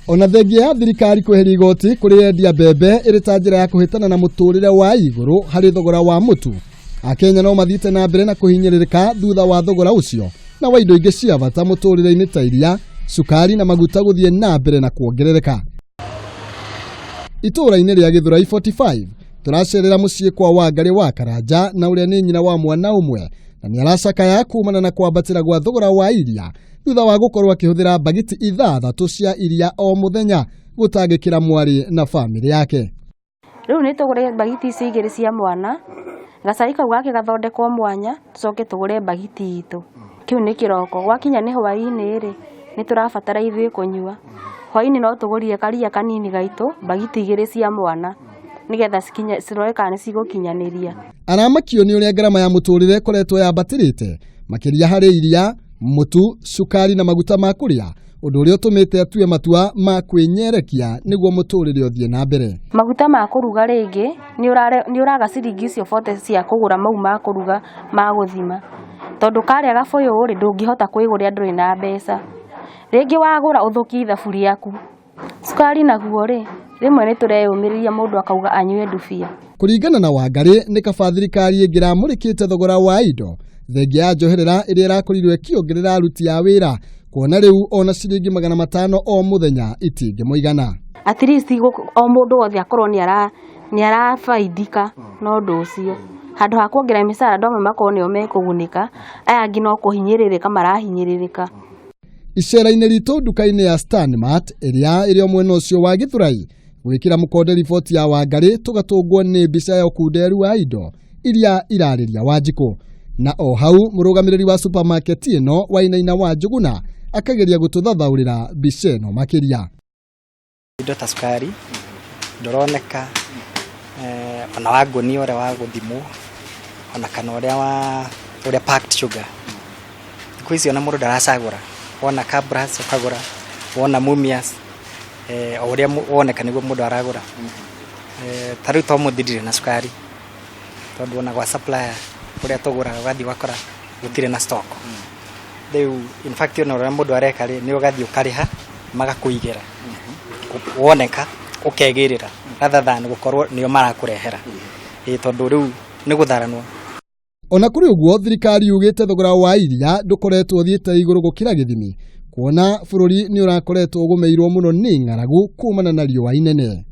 Ona thengia ya thirikari kweheria igoti kũrĩ endia mbembe ĩrĩ ta njĩra ya kũhĩtana na mũtũrĩre wa igũrũ harĩ thogora wa mũtu, Akenya no mathiĩte na mbere na kũhinyĩrĩrĩka thutha wa thogora ũcio na wa indo ingĩ cia bata mũtũrĩre-inĩ ta iria, cukari na maguta gũthiĩ na mbere na kuongerereka. Itũũra-inĩ rĩa Gĩthũrai 45 tũracerera mũciĩ kwa Wangarĩ wa Karanja na ũrĩa nĩ nyina wa mwana ũmwe na nĩ aracakaya kumana na kwambatĩra gwa thogora wa iria thutha wa gũkorwo akĩhũthĩra mbagiti ithathatũ cia iria o mũthenya gũtangĩkĩra mwarĩ na bamĩrĩ yake. Rĩu nĩ tũgũre mbagiti ici igĩrĩ cia mwana, gacai kau gake gathondekwo mwanya, tũcoke tũgũre mbagiti itũ. Kĩu nĩ kĩroko, gwakinya nĩ hwaĩ-inĩ rĩ, nĩ tũrabatara ithuĩ kũnyua. Hwaĩ-inĩ no tũgũrire karia kanini gaitũ, mbagiti igĩrĩ cia mwana, nĩgetha cikinye cirore kana nĩ cigũkinyanĩria. Aramakio nĩ ũrĩa ngarama ya mũtũrĩre ĩkoretwo yambatĩrĩte makĩria harĩ iria, mũtu, cukari na maguta ma kũrĩa, ũndũ ũrĩa ũtũmĩte atue matua ma kwĩnyerekia nĩguo mũtũrĩre ũthiĩ na mbere. Maguta ma kũruga rĩngĩ nĩ ũraga ciringi icio bote cia kũgũra mau ma kũruga ma gũthima, tondũ karĩa gabũyũ rĩ, ndũngĩhota kwĩgũrĩra ndũrĩ na mbeca. Rĩngĩ wagũra ũthũkie ithabu rĩaku. Cukari naguo rĩ, rĩmwe nĩ tũreyũmĩrĩria mũndũ akauga anyue ndubia. Kũringana na Wangarĩ, nĩ kaba thirikari ĩngĩramũrĩkĩte thogora wa indo thengia ya njoherera ĩrĩa ĩrakorirwo ĩkĩongerera aruti a wĩra, kuona rĩu ona ciringi 500 o mũthenya itingĩmũigana. At least o mũndũ wothe akorwo nĩ arabaidika na ũndũ ũcio. Handũ ha kuongerera mĩcara andũ amwe makorwo nĩo mekũgunĩka, aya angĩ no kũhinyĩrĩrĩka marahinyĩrĩrĩka. Icera-inĩ ritũ nduka-inĩ ya Stanmart ĩrĩa ĩrĩ o mwena ũcio wa Gĩthũrai, gwĩkĩra mũkonde riboti ya Wangarĩ tũgatũngwo nĩ mbica ya ũkunderu wa indo iria irarĩria Wanjikũ. Na o hau mũrũgamĩrĩri wa supermarket ĩno Wainaina wa Njũgũna akageria gũtũthathaũrĩra mbica ĩno makĩria. Indo ta cukari ndũroneka, ona wa ngũnia ũrĩa wa gũthimwo, ona kana ũrĩa wa ũrĩa packed sugar. Thikũ ici ona mũndũ ndaracagũra, wona Kabras ũkagũra, wona Mumias, o ũrĩa woneka nĩguo mũndũ aragũra. Ta rĩu ta ũmũthĩ ndirĩ na cukari, tondũ ona gwa supplier kũrĩa tũgũraga ũgathiĩ ũgakora gũtirĩ na stock. Rĩu in fact ona ũrĩa mũndũ areka rĩ, nĩ ũgathiĩ ũkarĩha magakũigĩra, woneka ũkegĩrĩra rather than gũkorwo nĩo marakũrehera, ĩĩ tondũ rĩu nĩ gũtharanwo. Ona kũrĩ ũguo, thirikari yugĩte thogora wa iria ndũkoretwo ũthiĩte igũrũ gũkĩra gĩthimi, kuona bũrũri nĩ ũrakoretwo ũgũmĩirwo mũno nĩ ng'aragu kumana na riũa inene.